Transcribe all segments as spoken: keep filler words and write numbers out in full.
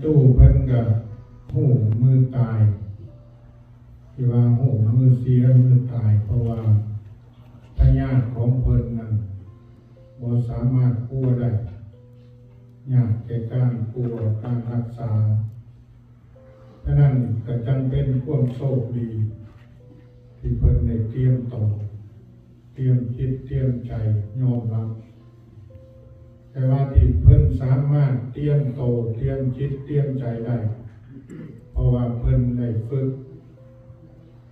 ตู้เพิ่นก็ฮู้มื้อตาย ที่ว่าฮู้มื้อเสียมื้อตาย เพราะว่าพยาธิของเพิ่นนั้นบ่สามารถกัวได้ ยากแก่การกัวการรักษา ฉะนั้นก็จั่งเป็นความโชคดี ที่เพิ่นได้เตรียมตัว เตรียมจิตเตรียมใจยอมรับ แต่ว่าที่เพิ่นสามารถเตรียมโตเตรียมจิตเตรียมใจได้ เพราะว่าเพิ่นได้ฝึก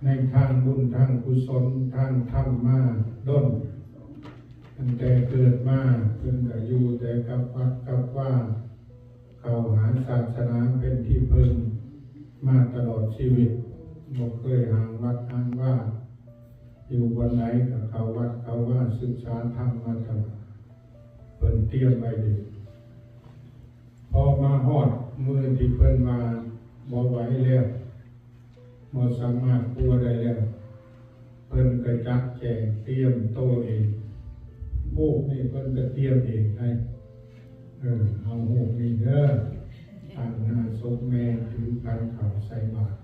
ในทางบุญทางกุศลทางธรรมมาดน ตั้งแต่เกิดมาเพิ่นก็อยู่แต่กับวัดกับวา เข้าหาศาสนาเป็นที่พึ่งมาตลอดชีวิต บ่เคยห่างวัดห่างวา อยู่บ่อนไหนก็เข้าวัดเข้าวาศึกษาธรรมมาตลอด เพิ่นเตรียมไว้ดี พอมาฮอดมื้อที่เพิ่นว่าบ่ไหวแล้ว บ่สามารถกัวได้แล้ว เพิ่นก็จัดแจงเตรียมโตเอง ฮูกนี่เพิ่นก็เตรียมเองให้ เออ เอาฮูกนี่เด้อ ตั้งหน้าศพแม่ถือขันข้าวใส่บาตร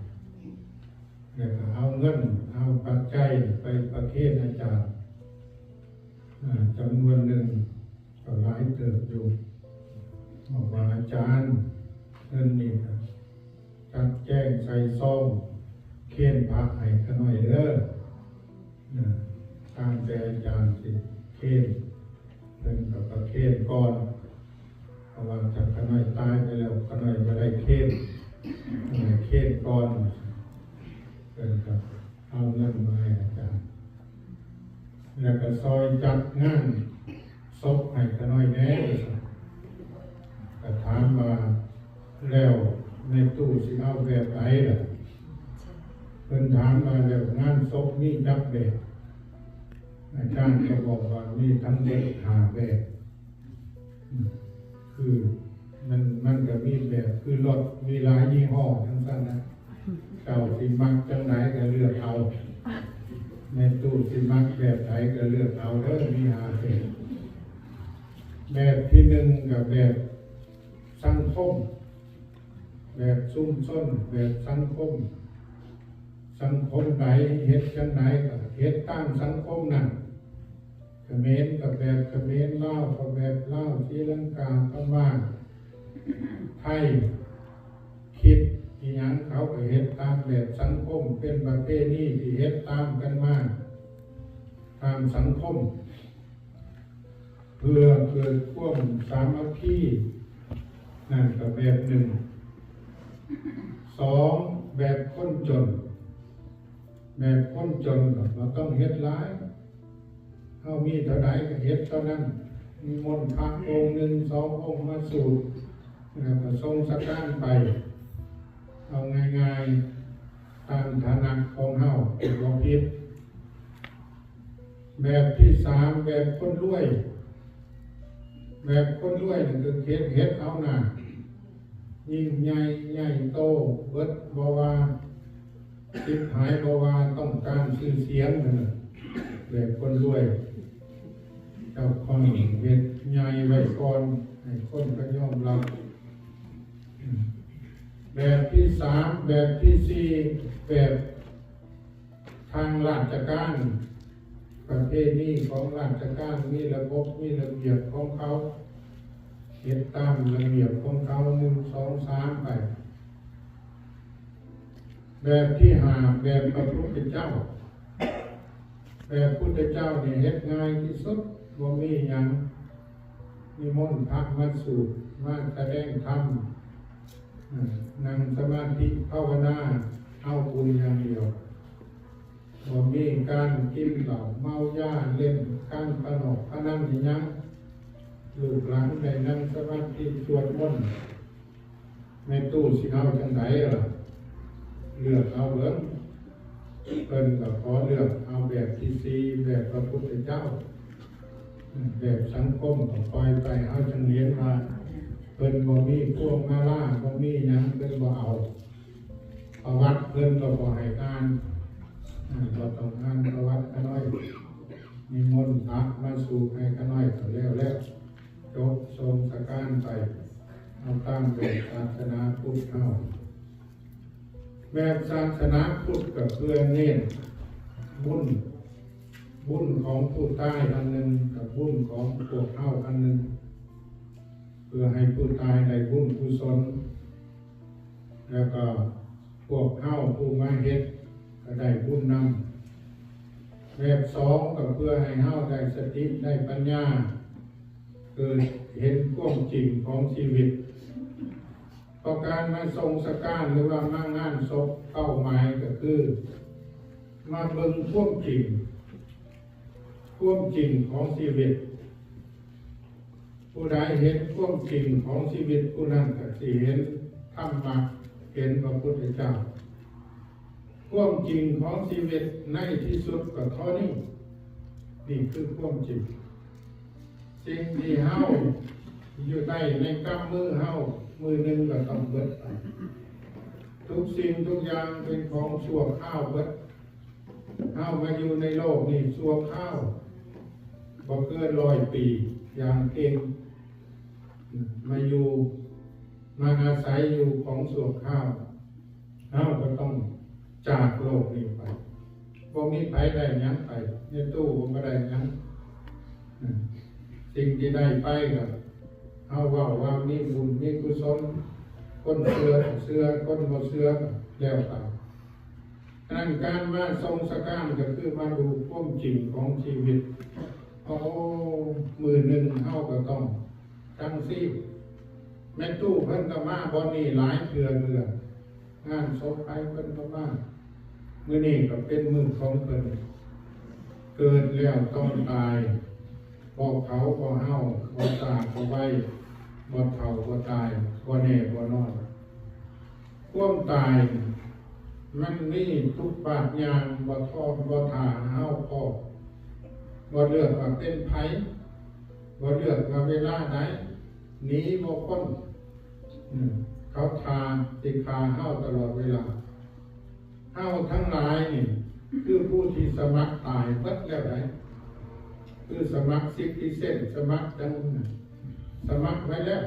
แล้วก็เอาเงิน เอาปัจจัยไปประเคนอาจารย์ อ่า จำนวนหนึ่ง ก็หลายเติบอยู่ บอกว่าอาจารย์ เงินนี่ก็จัดแจงใส่ซอง เคนพระให้ข้าน้อยเด้อ นะ ตามแต่อาจารย์สิเคน เพิ่นก็ประเคนก่อน เพราะว่าถ้าข้าน้อยตายไปแล้ว ข้าน้อยบ่ได้เคน ข้าน้อยเคนก่อน เพิ่นก็เอาเงินมาให้อาจารย์ แล้วก็ซอยจัดงานศพให้ข้าน้อยแหน่ ก็ถามว่า แล้วแม่ตู้สิเอาแบบไหนล่ะ เพิ่นถามว่า แล้วงานศพมีจักแบบ อาจารย์ก็บอกว่ามีทั้งหมดห้าแบบ คือมัน มันก็มีแบบคือรถ มีหลายยี่ห้อจั่งซั้นนะ เจ้าสิมักจั่งใดก็เลือกเอา แม่ตู้สิมักแบบใดก็เลือกเอาเด้อ มีห้าแบบ แบบที่หนึ่งก็แบบสังคม แบบชุมชน แบบสังคม สังคมใดเฮ็ดจั่งใดก็เฮ็ดตามสังคมนั้น เขมรก็แบบเขมร ลาวก็แบบลาว ศรีลังกา พม่า ไทย คิดอิหยังเขาก็เฮ็ดตามแบบสังคม เป็นประเพณีที่เฮ็ดตามกันมา ตามสังคม เพื่อเกิดความสามัคคี นั่นก็แบบหนึ่ง สอง แบบคนจน แบบคนจนก็บ่ต้องเฮ็ดหลาย เฮามีเท่าใดก็เฮ็ดเท่านั้น นิมนต์พระองค์หนึ่งสององค์มาสูตร แล้วก็ส่งสักการไป เอาง่ายๆ ตามฐานะของเฮาบ่ผิด แบบที่สาม แบบคนรวย แบบคนรวยนี่คือเฮ็ด เฮ็ดเอาหน้า ยิ่งใหญ่ใหญ่โต เบิดบ่ว่า สิบหายบ่ว่า ต้องการชื่อเสียงนั่นน่ะ แบบคนรวย เจ้าของเฮ็ดใหญ่ไว้ก่อน ให้คนก็ยอมรับ แบบที่สาม แบบที่สี่ แบบทางราชการ ประเพณีของราชการ มีระบบ มีระเบียบของเขา เฮ็ดตามระเบียบของเขา หนึ่ง สอง สาม ไป แบบที่ห้า แบบพระพุทธเจ้า แบบพุทธเจ้านี่เฮ็ดง่ายที่สุด บ่มีหยัง นิมนต์พระมาสูตร มาแสดงธรรม อ่า นั่งสมาธิภาวนา เอาบุญอย่างเดียว บ่มีการกินเหล้าเมายา เล่นการพนอกพนันอิหยัง ลูกหลานได้นั่งสมาธิสวดมนต์ แม่ตู้สิเอาจั่งใดล่ะ เลือกเอาเบิ่ง เพิ่นก็ขอเลือกเอาแบบที่สี่ แบบพระพุทธเจ้า แบบสังคมก็ปล่อยไป เฮาจั่งเห็นว่า เพิ่นบ่มีพวงมาลา บ่มีหยัง เพิ่นบ่เอา ประวัติเพิ่นก็บ่ให้อ่าน อ่า บ่ต้องอ่านประวัติข้าน้อย นิมนต์พระมาสูตรให้ข้าน้อยก็แล้วแล้ว จบส่งสักการไป เอาตามแบบศาสนาพุทธเฮา แบบศาสนาพุทธก็เพื่อเน้นบุญ บุญของผู้ตายอันหนึ่งกับบุญของพวกเฮาอันหนึ่ง เพื่อให้ผู้ตายได้บุญกุศล แล้วก็พวกเฮาผู้มาเฮ็ดก็ได้บุญนำ แบบสองก็เพื่อให้เฮาได้สติได้ปัญญา เกิดเห็นความจริงของชีวิต เพราะการมาส่งสการหรือว่ามางานศพเป้าหมายก็คือ มาเบิ่งความจริง ความจริงของชีวิต ผู้ใดเห็นความจริงของชีวิตผู้นั้นก็สิเห็นธรรมะ เห็นพระพุทธเจ้า ความจริงของชีวิตในที่สุดก็เท่านี้ นี่คือความจริง สิ่งที่เฮาอยู่ได้ในกำมือเฮา มือหนึ่งก็ต้องเบิดไป ทุกสิ่งทุกอย่างเป็นของชั่วคราวเบิด เฮามาอยู่ในโลกนี่ชั่วคราว บ่เกินร้อยปี อย่างเก่ง มาอยู่ มาอาศัยอยู่ของชั่วคราว เฮาก็ต้องจากโลกนี้ไป บ่มีไผได้หยังไป ในตู้ก็บ่ได้หยัง อืม สิ่งที่ได้ไปก็ เฮาเว้าว่ามีบุญมีกุศล คนเชื่อก็เชื่อ คนบ่เชื่อก็แล้วไป ฉะนั้นการมาส่งสการก็คือมาดูความจริงของชีวิต โอ้ มือหนึ่งเฮาก็ต้องจั่งซี้ แม่ตู้เพิ่นก็มาบ่อนนี้หลายเทื่อเทื่อ งานศพไผเพิ่นก็มา มื้อนี้ก็เป็นมื้อของเพิ่น เกิดแล้วต้องตาย บ่เขาบ่เฮา บ่ซ่าบ่ไว บ่เฒ่าบ่ตาย บ่แน่บ่นอน ความตายมันมีทุกบาดย่าง บ่ท้อบ่ท่าเฮาพ้อ บ่เลือกว่าเป็นไผ บ่เลือกว่าเวลาใด หนีบ่พ้น อืม เขาท่าสิฆ่าเฮาตลอดเวลา เฮาทั้งหลายนี่ คือผู้ที่สมัครตายเบิดแล้วได คือสมัครสิทธิเส้น สมัครจัง สมัครไว้แล้ว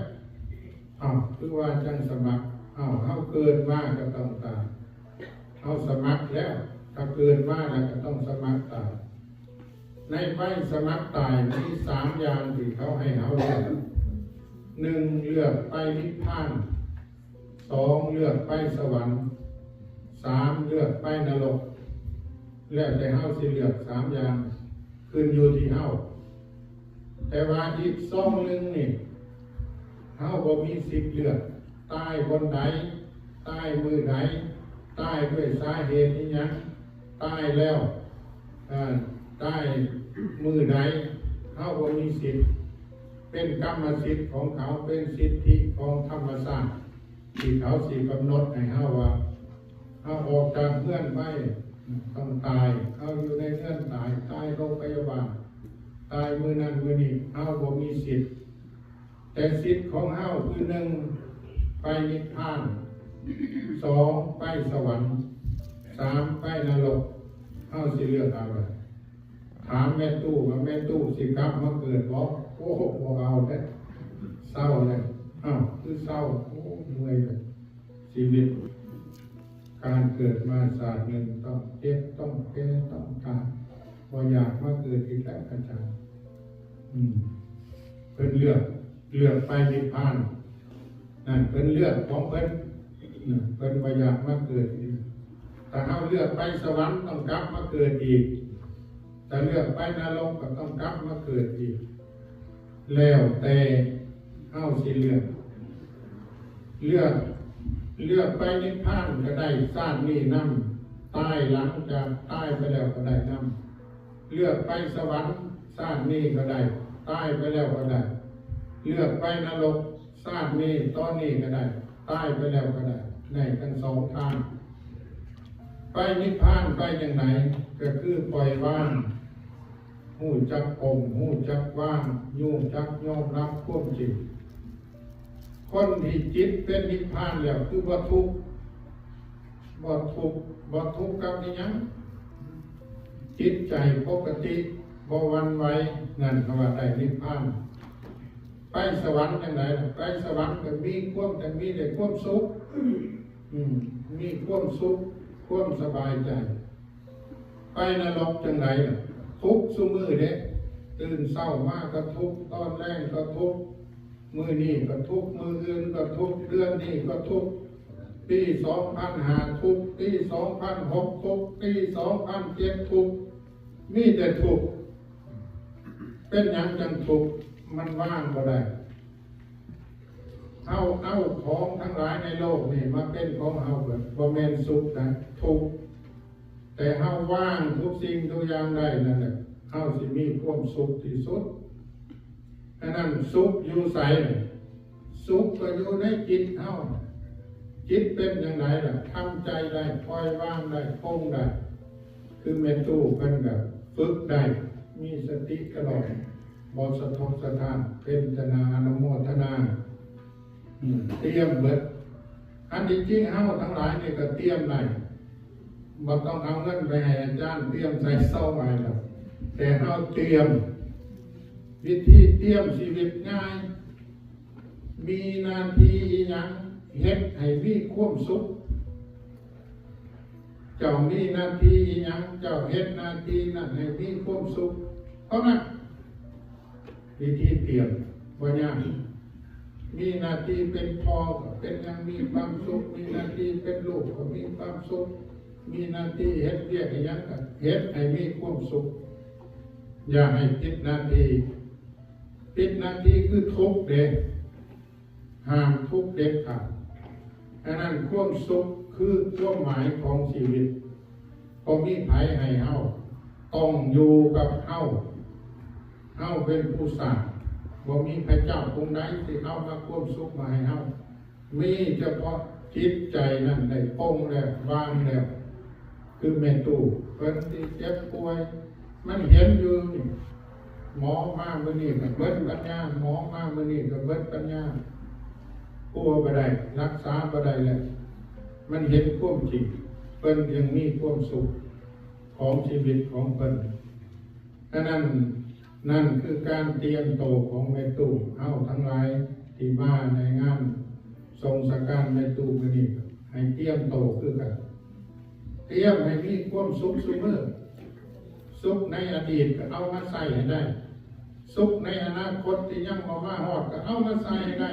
อ้าว คือว่าจังสมัคร อ้าว เฮาเกิดมาก็ต้องตาย เฮาสมัครแล้ว ถ้าเกิดมาแล้วก็ต้องสมัครตาย ในใบสมัครตายมีสามอย่างที่เขาให้เฮาเลือก หนึ่ง เลือกไปนิพพาน สอง เลือกไปสวรรค์ สาม เลือกไปนรก แล้วแต่เฮาสิเลือกสามอย่าง ขึ้นอยู่ที่เฮา แต่ว่าอีกสองหนึ่งนี่ เฮาบ่มีสิทธิ์เลือก ตายบ่อนใด ตายมื้อใด ตายด้วยสาเหตุอิหยัง ตายแล้ว อ่า ตายมื้อใด เฮาบ่มีสิทธิ์ เป็นกรรมสิทธิ์ของเขา เป็นสิทธิของธรรมชาติ ที่เขาสิกำหนดให้เฮาว่า เฮาออกจากเฮือนไป ต้องตาย เฮาอยู่ในเฮือนตาย ตายโรงพยาบาล ตายมื้อนั้นมื้อนี้ เฮาบ่มีสิทธิ์ แต่สิทธิ์ของเฮาคือหนึ่ง ไปนิพพาน สอง ไปสวรรค์ สาม ไปนรก เฮาสิเลือกเอาใด ถามแม่ตู้ว่าแม่ตู้สิกลับมาเกิดบ่ โอ้ บ่เอาเด้ เซาแล้ว อ้าว คือเซา โอ้ เมื่อยเลย ชีวิต การเกิดมาชาติหนึ่งต้องเจ็บ ต้องแก่ ต้องตาย บ่อยากมาเกิดอีกแล้วอาจารย์ อืม เพิ่นเลือก เลือกไปนิพพาน นั่นเพิ่นเลือกของเพิ่น อืม เพิ่นบ่อยากมาเกิดอีก ถ้าเฮาเลือกไปสวรรค์ต้องกลับมาเกิดอีก ถ้าเลือกไปนรกก็ต้องกลับมาเกิดอีก แล้วแต่เฮาสิเลือก เลือก เลือกไปนิพพานก็ได้ชาตินี้นำ ตายหลังจากตายไปแล้วก็ได้นำ เลือกไปสวรรค์ชาตินี้ก็ได้ ตายไปแล้วก็ได้ เลือกไปนรกชาตินี้ตอนนี้ก็ได้ ตายไปแล้วก็ได้ ได้ทั้งสองทาง ไปนิพพานไปจั่งใด ก็คือปล่อยวาง ฮู้จักปลง ฮู้จักวาง ฮู้จักยอมรับความจริง คนที่จิตเป็นนิพพานแล้วคือบ่ทุกข์ บ่ทุกข์ บ่ทุกข์กับอิหยัง จิตใจปกติ บ่หวั่นไหว นั่นเขาว่าได้นิพพาน ไปสวรรค์จังได๋ล่ะ ไปสวรรค์ก็มีความ แต่มีแต่ความสุข อืม มีความสุข ความสบายใจ ไปนรกจังได๋ล่ะ ทุกข์ซุมื้อเด้ ตื่นเช้ามาก็ทุกข์ ตอนแลงก็ทุกข์ มื้อนี้ก็ทุกข์ มื้ออื่นก็ทุกข์ เดือนนี้ก็ทุกข์ ปีสองพันห้าทุกข์ ปีสองพันหกทุกข์ ปีสองพันเจ็ดทุกข์ มีแต่ทุกข์ เป็นหยังจังทุกข์ มันวางบ่ได้ เฮาเอาของทั้งหลายในโลกนี่มาเป็นของเฮาเบิด บ่แม่นสุขนะ ทุกข์ แต่เฮาวางทุกสิ่งทุกอย่างได้นั่นแหละ เฮาสิมีความสุขที่สุด อันนั้นสุขอยู่ไสน่ะ สุขก็อยู่ในจิตเฮา จิตเป็นจังได๋ล่ะ ทำใจได้ ปล่อยวางได้ ปลงได้ คือแม่ตู้เพิ่นก็ฝึกได้ มีสติตลอด บ่สะทกสะท้าน เป็นแต่น่าอนุโมทนา อืม เตรียมเบิด อันที่จริงเฮาทั้งหลายนี่ก็เตรียมได้ บ่ต้องเอาเงินไปให้อาจารย์เตรียมใส่ซองให้ดอก แต่เฮาเตรียม วิธีเตรียมชีวิตง่าย มีหน้าที่อิหยัง เฮ็ดให้มีความสุข เจ้ามีหน้าที่อิหยัง เจ้าเฮ็ดหน้าที่นั้นให้มีความสุข เท่านั้น วิธีเตรียมบ่ยาก มีหน้าที่เป็นพ่อก็เป็นอย่างมีความสุข มีหน้าที่เป็นลูกก็มีความสุข มีหน้าที่เฮ็ดเวียกอิหยังก็เฮ็ดให้มีความสุข อย่าให้ผิดหน้าที่ ผิดหน้าที่คือทุกข์เด้ ห้ามทุกข์เด็ดขาด อันนั้นความสุขคือความหมายของชีวิต บ่มีไผให้เฮา ต้องอยู่กับเฮา เฮาเป็นผู้สร้าง บ่มีพระเจ้าองค์ใดที่เอามาความสุขมาให้เฮา มีเฉพาะจิตใจนั่นได้ปลงแล้ว วางแล้ว คือแม่ตู้ เพิ่นสิเจ็บป่วย มันเห็นอยู่นี่ หมอมามื้อนี้ก็เบิดปัญญา หมอมามื้อนี้ก็เบิดปัญญา ปัวบ่ได้ รักษาบ่ได้แล้ว มันเห็นความจริง เพิ่นยังมีความสุขของชีวิตของเพิ่น ฉะนั้น นั่นคือการเตรียมโตของแม่ตู้ เฮาทั้งหลายที่มาในงานส่งสการแม่ตู้มื้อนี้ ให้เตรียมโตคือกัน เตรียมให้มีความสุขซุมื้อ สุขในอดีตก็เอามาใส่ให้ได้ สุขในอนาคตที่ยังบ่มาฮอดก็เอามาใส่ให้ได้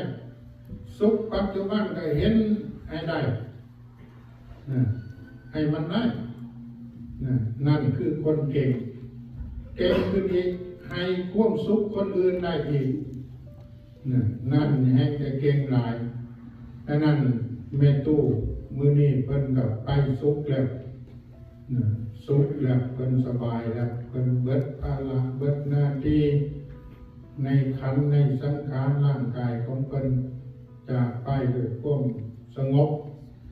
สุขปัจจุบันก็เห็นให้ได้ นะ ให้มันได้ นะ นั่นคือคนเก่ง เก่งขึ้นอีก ให้ความสุขคนอื่นได้อีก นะ นั่นแฮงจะเก่งหลาย ฉะนั้นแม่ตู้มื้อนี้เพิ่นก็ไปสุขแล้ว นะ สุขแล้ว เพิ่นสบายแล้ว เพิ่นเบิดภาระ เบิดหน้าที่ ในขันธ์ในสังขารร่างกายของเพิ่น จากไปด้วยความสงบ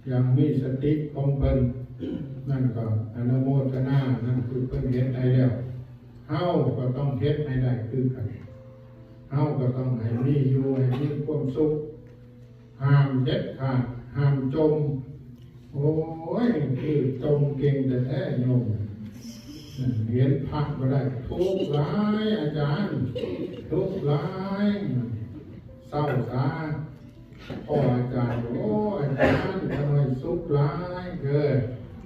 อย่างมีสติของเพิ่น นั่นก็อนุโมทนา นั่นคือเพิ่นเฮ็ดให้แล้ว เฮาก็ต้องเฮ็ดให้ได้คือกัน เฮาก็ต้องให้มีอยู่ ให้มีความสุข ห้ามเด็ดขาด ห้ามจม โอ้ย คือจมเก่งแท้ๆ โยม เห็นพระบ่ได้ ทุกข์หลายอาจารย์ ทุกข์หลาย เศร้าซา พ่ออาจารย์ โอ้ อาจารย์ ทำไมสุขหลาย เออ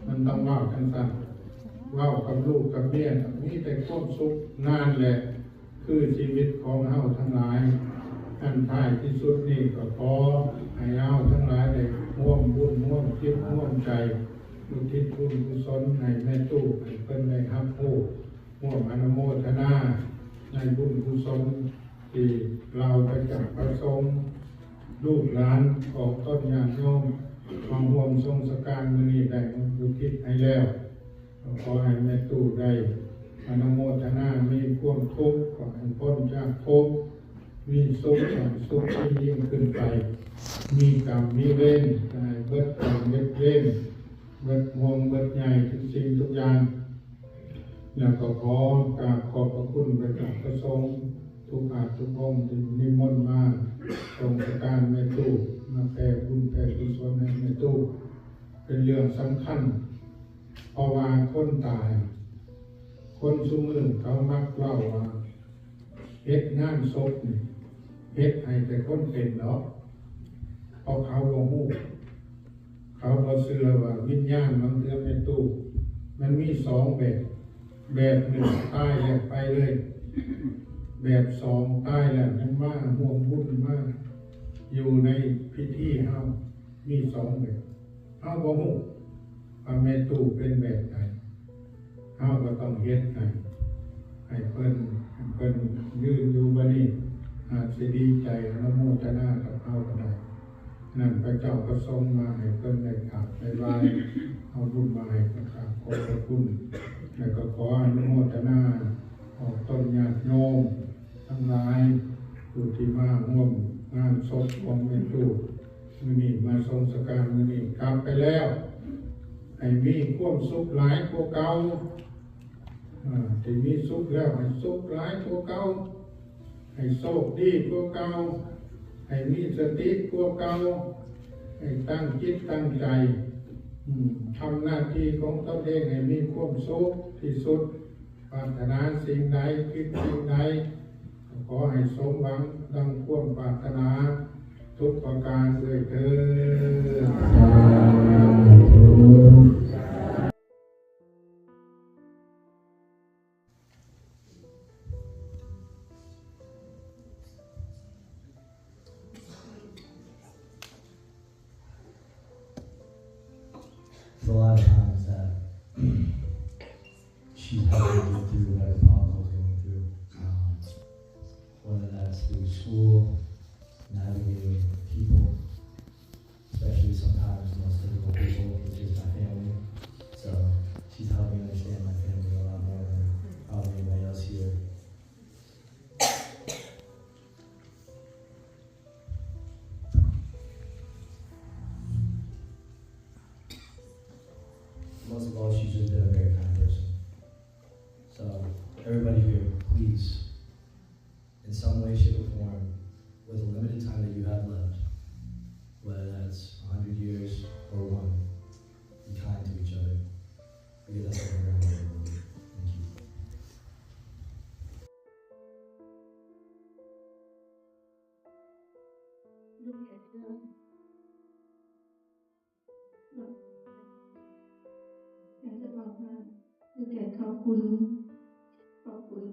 มันต้องเว้าจังซั่น เว้ากับลูกกับเมีย มีแต่ความสุข นั่นแหละ คือชีวิตของเฮาทั้งหลาย อันท้ายที่สุดนี่ก็ขอให้เฮาทั้งหลายได้ร่วมบุญ ร่วมจิต ร่วมใจ อุทิศบุญกุศลให้แม่ตู้ ให้เพิ่นได้รับรู้ ร่วมอนุโมทนาในบุญกุศล ที่เหล่าพระจักรพระสงฆ์ ลูกหลานของตนญาติโยม มาร่วมส่งสการมื้อนี้ได้อุทิศให้แล้ว ขอให้แม่ตู้ได้อนุโมทนา มีความทุกข์ก็ให้พ้นจากทุกข์ มีสุขก็ให้สุขที่ยิ่งขึ้นไป มีกรรมมีเวรก็ให้เบิดกรรมเบิดเวร เบิดห่วงเบิดใยทุกสิ่งทุกอย่าง แล้วก็ขอกราบขอบพระคุณพระจักรพระสงฆ์ทุกอาทุกองค์ที่นิมนต์มาส่งสการแม่ตู้ มาแผ่บุญแผ่กุศลให้แม่ตู้ เป็นเรื่องสำคัญ เพราะว่าคนตาย คนซุมื้อเขามักเว้าว่า เฮ็ดงานศพนี่ เฮ็ดให้แต่คนเป็นดอก เพราะเขาบ่ฮู้ เขาบ่เชื่อว่าวิญญาณบางเทื่อแม่ตู้ มันมีสองแบบ แบบหนึ่งตายแล้วไปเลย แบบสองตายแล้วยังมาร่วมบุญมาอยู่ในพิธีเฮา มีสองแบบ เฮาบ่ฮู้ว่าแม่ตู้เป็นแบบใด เฮาก็ต้องเฮ็ดให้ ให้เพิ่น ให้เพิ่นยืนอยู่บัดนี้ อาจสิดีใจอนุโมทนากับเฮาก็ได้ นั่นพระเจ้าประสงค์มาให้เพิ่นได้กราบได้ไหว้ เอาบุญมาให้ก็กราบขอบพระคุณ แล้วก็ขออนุโมทนาออกตนญาติโยมทั้งหลาย ผู้ที่มาร่วมงานศพของแม่ตู้ มื้อนี้มาทรงสการมื้อนี้กลับไปแล้ว ให้มีความสุขหลายกว่าเก่า อ่า ที่มีสุขแล้วให้สุขหลายกว่าเก่า ให้โชคดีกว่าเก่า ให้มีสติกว่าเก่า ให้ตั้งจิตตั้งใจ อืม ทำหน้าที่ของตนเองให้มีความสุขที่สุด ปรารถนาสิ่งใด คิดสิ่งใด ขอให้สมหวังดังความปรารถนา ทุกประการด้วยเทอญ สาธุ There's a lot of times that she's helping me through whatever problems I was going through. Um, whether that's through school, navigating people, especially sometimes the most difficult people, which is my family. So she's helped me understand my family a lot more than probably anybody else here. Most of all, she's just been a very kind person. So, everybody here, please, in some way, shape, or form, with the limited time that you have left, whether that's a hundred years or one, be kind to each other. Because that's what we're gonna do. Thank you. ลูกแกเชื่อ อยากจะบอกว่า ลูกแกขอบคุณ ขอบคุณ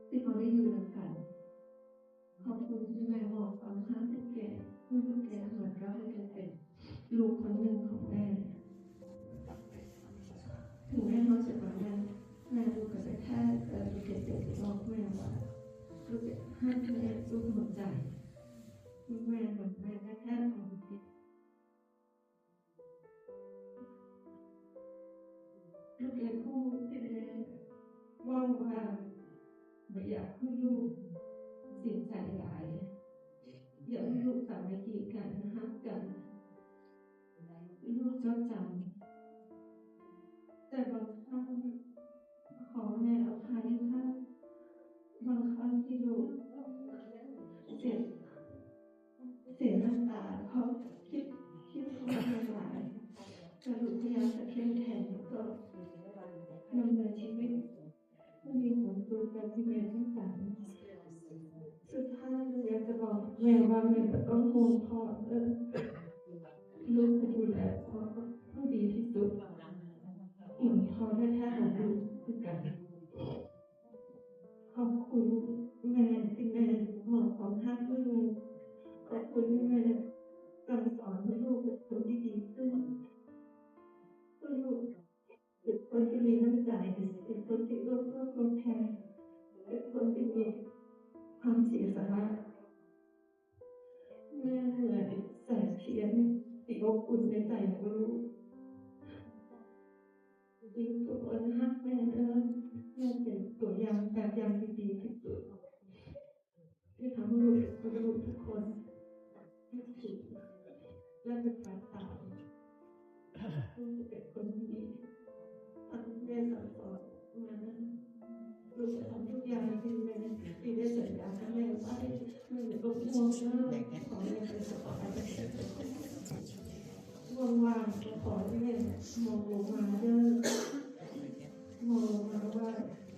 ที่เขาได้อยู่ด้วยกัน ขอบคุณที่แม่บอกความข้างลูกแก ลูกแกเหมือนกับลูกแกเป็นลูกคนหนึ่งของแม่ ถึงแม่เขาจะมาแม่ แม่ลูกก็จะแค่ เอ่อ ลูกแกจะบอกแม่ว่า ลูกแกให้แม่ลูกหัวใจ แม่เหมือนแม่แท้ๆของลูกแก ลูกแกพูดที่แม่เว้าว่า บ่อยากให้ลูกเสียใจหลาย อยากให้ลูกสามัคคีกัน ฮักกัน ลูกจดจำ แต่บางครั้ง ขอแม่อภัยค่ะ บางครั้งที่ลูกเสีย เสียน้ำตา เพราะคิด คิดถึงแม่หลาย แต่ลูกพยายามจะเข้มแข็ง แล้วก็ดำเนินชีวิต มันมีความสุขกับที่แม่ต้องการ สุดท้ายลูกอยากจะบอกแม่ว่าแม่บ่ต้องห่วงพ่อเด้อ ลูกจะดูแลพ่อให้ดีที่สุด เหมือนพ่อแท้ๆของลูกคือกัน ขอบคุณแม่ที่แม่มอบความฮักให้ลูก ขอบคุณที่แม่สั่งสอนให้ลูกเป็นคนที่ดีขึ้น ให้ลูก เป็นคนที่มีน้ำใจ เป็นคนที่เอื้อเฟื้อเผื่อแผ่ เป็นคนที่มีความเสียสละ แม่เหมือนแสงเทียนที่อบอุ่นในใจของลูก ทุกคนฮักแม่เด้อ แม่เป็นตัวอย่างแบบอย่างที่ดีที่สุด ที่ทำให้ลูก ลูกทุกคน และเป็นการตาม ลูกจะเป็นคนดี ตามที่แม่สั่งสอนมานั้น ลูกจะทำทุกอย่างที่แม่ ที่ได้สัญญากับแม่ไว้ แม่ไม่ต้องห่วงนะ ขอให้แม่เป็นสบาย ว่างๆ ก็ขอให้แม่มองลงมาเด้อ มองลงมาว่า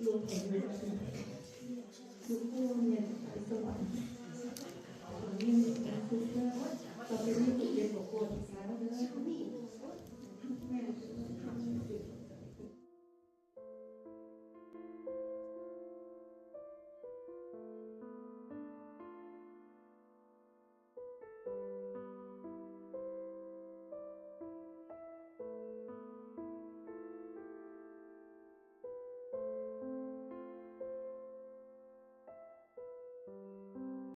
ลูกของแม่เป็น